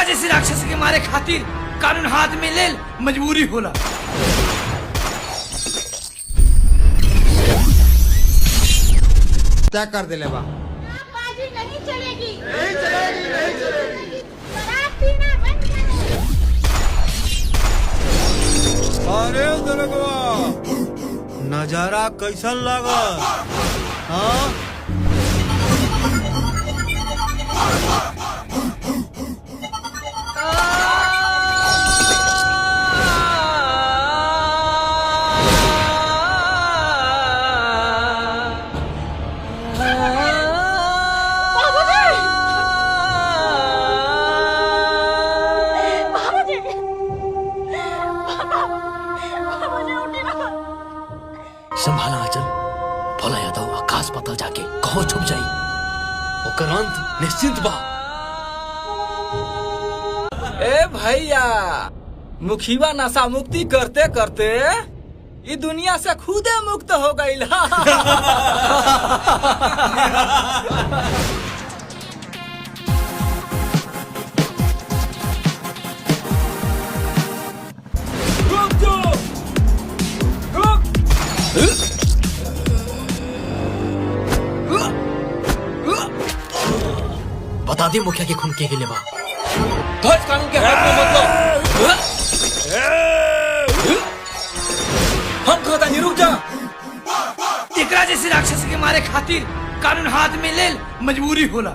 जैसे राक्षस के मारे खातिर कानून हाथ में ले मजबूरी होला। तय कर दिले बा। बाजी नहीं चलेगी, नहीं चलेगी, नहीं चलेगी। शराब पीना बंद करो। अरे दरगवा, नजारा कैसन लागल? हाँ। बाबूजी, बाबूजी उठी ना। संभाला आंचल, भोला यादव आकाश पाताल जाके कहो छुप जाई, ओकर अंत निश्चिंत बा। ए भैया, मुखिया नशा मुक्ति करते करते ई दुनिया से खुदे मुक्त हो गईल। रुक जो, रुक। बता दे मुखिया के खून के गिले बा। ध्वज कानून के हाथ में मत लो। हम कहता नहीं, रुक जा। एकरा जैसे राक्षस के मारे खातिर कानून हाथ में ले मजबूरी होला।